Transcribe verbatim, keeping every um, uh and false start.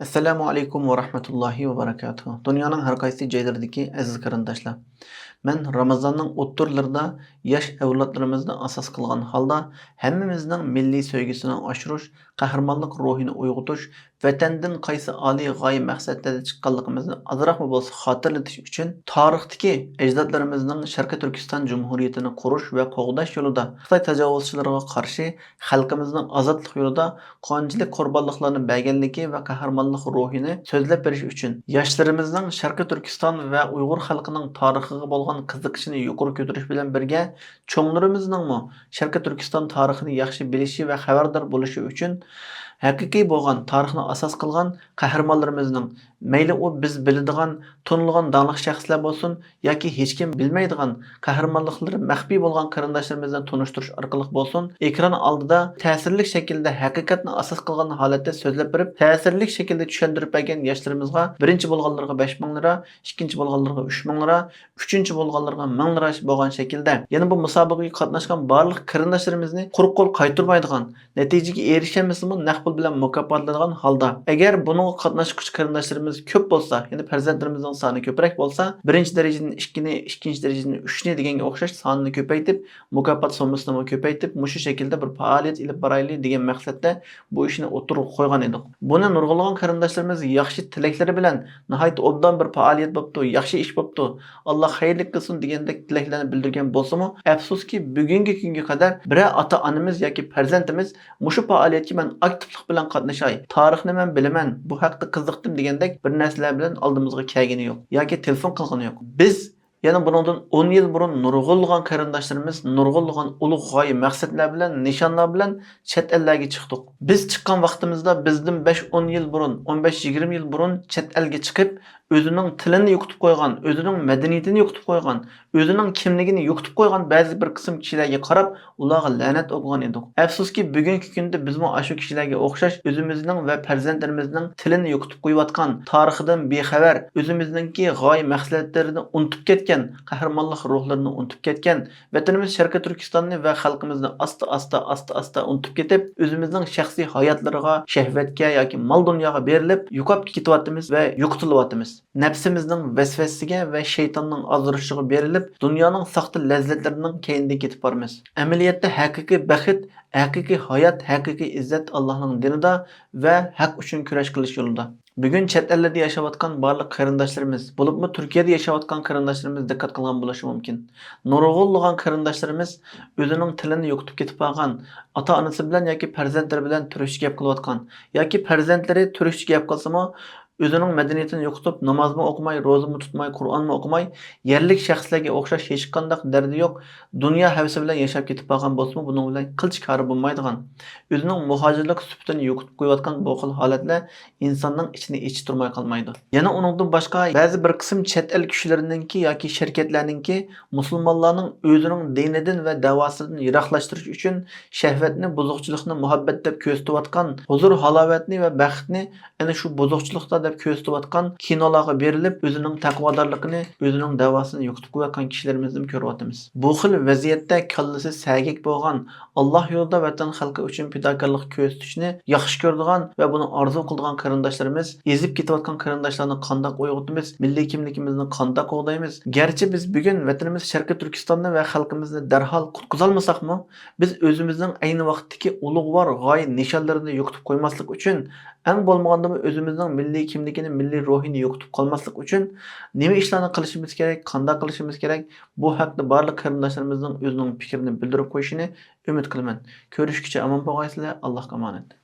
ئەسسالامۇ ئەلەيكۇم ۋە رەھمەتۇللاھى ۋە بەرىكاتۇھۇ. دۇنيانىڭ ھەر قايسى جايلىرىدىكى ئەزىز قېرىنداشلار، مەن رامىزاننىڭ ئوتتۇرىلىرىدا ياش ئەۋلادلىرىمىزنى ئاساس قىلغان ھالدا ھەممىمىزنىڭ مىللىي سۆيگۈسىنى ئاشۇرۇش، قەھرىمانلىق روھىنى ئويغىتىش، ۋەتەندىن قايسى ئالىي غايە مەقسەتلەردە چىققانلىقىمىزنى ئازراقمۇ بولسا خاتىرىلىتىش ئۈچۈن تارىختىكى ئەجدادلىرىمىزنىڭ شەرقىي تۈركىستان جۇمھۇرىيىتىنى قۇرۇش ۋە قوغداش يولىدا خىتاي تاجاۋۇزچىلىرىغا قارشى خەلقىمىزنىڭ ئازادلىق يولىدا قانچىلىك قۇربانلىقلارنى بەرگەنلىكى ۋە قەھرىمانلىق روھىنى سۆزلەپ بېرىش ئۈچۈن، ياشلىرىمىزنىڭ شەرقىي تۈركىستان ۋە ئۇيغۇر خەلقىنىڭ تارىخىغا بولغان قىزىقىشىنى يۇقىرى كۆتۈرۈش بىلەن بىرگە، چوڭلىرىمىزنىڭمۇ شەرقىي تۈركىستان تارىخىنى ياخشى بىلىشى ۋە خەۋەردار بولۇشى ئۈچۈن، ھەقىقىي بولغان تارىخنى ئاساس قىلغان قەھرىمانلىرىمىزنىڭ، مەيلى ئۇ بىز بىلىدىغان، تونۇلغان داڭلىق شەخسلەر بولسۇن ياكى ھېچكىم بىلمەيدىغان، قەھرىمانلىقلىرى مەخپىي بولغان قېرىنداشلىرىمىزنى تونۇشتۇرۇش ئارقىلىق بولسۇن، ئېكران ئالدىدا تەسىرلىك شەكىلدە ھەقىقەتنى ئاساس قىلغان ھالەتتە سۆزلەپ بېرىپ، تەسىرلىك شەكىلدە چۈشەندۈرۈپ بەرگەن ياشلىرىمىزغا بىرىنچى بولغانلىرىغا بەش مىڭ لىرا، ئىككىنچى بولغانلىرىغا ئۈچ مىڭ لىرا، ئۈچىنچى بولغانلىرىغا مىڭ لىرا بولغان شەكىلدە، يەنە بۇ مۇسابىقىگە قاتناشقان بارلىق قېرىنداشلىرىمىزنى قۇرۇق قول قايتۇرمايدىغان، نەتىجىگە ئېرىشەلمىسىمۇ نەق پۇل بىلەن مۇكاپاتلايدىغان ھالدا، ئەگەر بۇنىڭغا قاتناشقۇچى قېرىنداشلىرىمىز كۆپ بولسا، يەنى پەرزەنتلىرىمىزنىڭ سانى كۆپرەك بولسا، بىرىنچى دەرىجىدىن ئىككىنى، ئىككىنچى دەرىجىدىن ئۈچنى دېگەنگە ئوخشاش سانىنى كۆپەيتىپ، مۇكاپات سوممىسىنىمۇ كۆپەيتىپ، مۇشۇ شەكىلدە بىر پائالىيەت ئېلىپ بارايلى دېگەن مەقسەتتە بۇ ئىشنى ئوتتۇرىغا قويغان ئىدۇق. بۇنى نۇرغۇنلىغان قېرىنداشلىرىمىز ياخشى تىلەكلىرى بىلەن، ناھايىتى ئوبدان بىر پائالىيەت بوپتۇ، ياخشى ئىش بوپتۇ، ئاللا خەيرلىك قىلسۇن دېگەندەك تىلەكلەرنى بىلدۈرگەن بولسىمۇ، ئەپسۇسكى، بۈگۈنگى كۈنگە قەدەر بىرەر ئاتا-ئانىمىز ياكى پەرزەنتىمىز مۇشۇ پائالىيەتكە مەن ئاكتىپلىق بىلەن قاتنىشاي، تارىخنى مەن بىلىمەن، بۇ ھەقتە قىزىقتىم دېگەندەك بىر نەرسىلەر بىلەن ئالدىمىزغا كەلگىنى يوق ياكى تېلېفون قىلغىنى يوق. بىز يەنە بۇنىڭدىن ئون يىل بۇرۇن نۇرغۇنلىغان قېرىنداشلىرىمىز نۇرغۇنلىغان ئۇلۇغ غايە مەقسەتلەر بىلەن، نىشانلار بىلەن چەت ئەللەرگە چىقتۇق. بىز چىققان ۋاقتىمىزدا بىزدىن بەش، ئون يىل بۇرۇن، ئون بەش، يىگىرمە يىل بۇرۇن چەت ئەلگە چىقىپ، ئۆزىنىڭ تىلىنى يوقىتىپ قويغان، ئۆزىنىڭ مەدەنىيىتىنى يوقىتىپ قويغان، ئۆزىنىڭ كىملىكىنى يوقىتىپ قويغان بەزى بىر قىسىم كىشىلەرگە قاراپ، ئۇلارغا لەنەت ئوقۇغان ئىدۇق. ئەپسۇسكى، بۈگۈنكى كۈندە بىزمۇ ئاشۇ كىشىلەرگە ئوخشاش ئۆزىمىزنىڭ ۋە پەرزەنتلىرىمىزنىڭ تىلىنى يوقىتىپ قويۇۋاتقان، تارىخىدىن بىخەۋەر، ئۆزىمىزنىڭكى غايە مەقسەتلىرىنى ئۇنتۇپ كەتكەن، قەھرىمانلىق روھلىرىنى ئۇنتۇپ كەتكەن، ۋەتىنىمىز شەرقىي تۈركىستاننى ۋە خەلقىمىزنى ئاستا-ئاستا، ئاستا-ئاستا ئۇنتۇپ كېتىپ، ئۆزىمىزنىڭ شەخسىي ھاياتلىرىغا، شەھۋەتكە ياكى مال-دۇنياغا بېرىلىپ، يوقاپ كېتىۋاتىمىز ۋە يوقىتىلىۋاتىمىز. نەپسىمىزنىڭ ۋەسۋەسىسىگە ۋە شەيتاننىڭ ئازدۇرۇشىغا بېرىلىپ، دۇنيانىڭ ساختا لەززەتلىرىنىڭ كەينىدىن كېتىپ بارىمىز. ئەمەلىيەتتە ھەقىقىي بەخت، ھەقىقىي ھايات، ھەقىقىي ئىززەت ئاللاھنىڭ دىنىدا ۋە ھەق ئۈچۈن كۈرەش قىلىش يولىدا. بۈگۈن چەت ئەللەردە ياشاۋاتقان بارلىق قېرىنداشلىرىمىز، بولۇپمۇ تۈركىيەدە ياشاۋاتقان قېرىنداشلىرىمىز دىققەت قىلغان بولۇشى مۇمكىن. نۇرغۇنلىغان قېرىنداشلىرىمىز ئۆزىنىڭ تىلىنى يوقىتىپ كېتىپ قالغان، ئاتا-ئانىسى بىلەن ياكى پەرزەنتلىرى بىلەن تۈركچە گەپ قىلىۋاتقان ياكى پەرزەنتلىرى تۈركچە گەپ قىلسىمۇ، ئۆزىنىڭ مەدەنىيىتىنى يوقىتىپ، نامازمۇ ئوقۇماي، روزىمۇ تۇتماي، قۇرئانمۇ ئوقۇماي، يەرلىك شەخسلەرگە ئوخشاش ھېچقانداق دەردى يوق، دۇنيا ھەۋىسى بىلەن ياشاپ كېتىپ قالغان بولسىمۇ، بۇنىڭ بىلەن قىلچە كارى بولمايدىغان، ئۆزىنىڭ مۇھاجىرلىق سۈپىتىنى يوقىتىپ قويۇۋاتقان بۇ خىل ھالەتلەر ئىنساننىڭ ئىچىنى ئېچىشتۇرماي قالمايدۇ. يەنە ئۇنىڭدىن باشقا، بەزى بىر قىسىم چەت ئەل كىشىلىرىنىڭكى ياكى شىركەتلەرنىڭكى مۇسۇلمانلارنىڭ ئۆزىنىڭ دىنىدىن ۋە دەۋاسىدىن يىراقلاشتۇرۇش ئۈچۈن شەھۋەتنى، بۇزۇقچىلىقنى مۇھەببەت دەپ كۆرسىتىۋاتقان، ھۇزۇر-ھالاۋەتنى ۋە بەختنى ئەنە شۇ بۇزۇقچىلىقتا دەپ كۆرسىتىۋاتقان كىنولارغا بېرىلىپ، ئۆزىنىڭ تەقۋادارلىقىنى، ئۆزىنىڭ دەۋاسىنى يوقىتىپ قويۇۋاتقان كىشىلىرىمىزنىمۇ كۆرۈۋاتىمىز. بۇ خىل ۋەزىيەتتە كاللىسى سەگەك بولغان، ئاللا يولىدا ۋەتەن خەلقى ئۈچۈن پىداكارلىق كۆرسىتىشنى ياخشى كۆرىدىغان ۋە بۇنى ئارزۇ قىلىدىغان قېرىنداشلىرىمىز، ئېزىپ كېتىۋاتقان قېرىنداشلارنى قانداق ئويغىتىمىز، مىللىي كىملىكىمىزنى قانداق قوغدايمىز؟ گەرچە بىز بۈگۈن ۋەتىنىمىز شەرقىي تۈركىستاننى ۋە خەلقىمىزنى دەرھال قۇتقۇزالمىساقمۇ، بىز ئۆزىمىزنىڭ ئەينى ۋاقىتتىكى ئۇلۇغۋار غايە نىشانلىرىنى يوقىتىپ قويماسلىق ئۈچۈن، ئەڭ بولمىغاندىمۇ ئۆزىمىزنىڭ مىللىي كىملىكىنى، مىللىي روھىنى يوقىتىپ قالماسلىق ئۈچۈن نېمە ئىشلارنى قىلىشىمىز كېرەك، قانداق قىلىشىمىز كېرەك، بۇ ھەقتە بارلىق قېرىنداشلىرىمىزنىڭ ئۆزىنىڭ پىكرىنى بىلدۈرۈپ قويۇشىنى ئۈمىد قىلىمەن. كۆرۈشكىچە ئامان بولغايسىلەر، ئاللاھقا ئامانەت.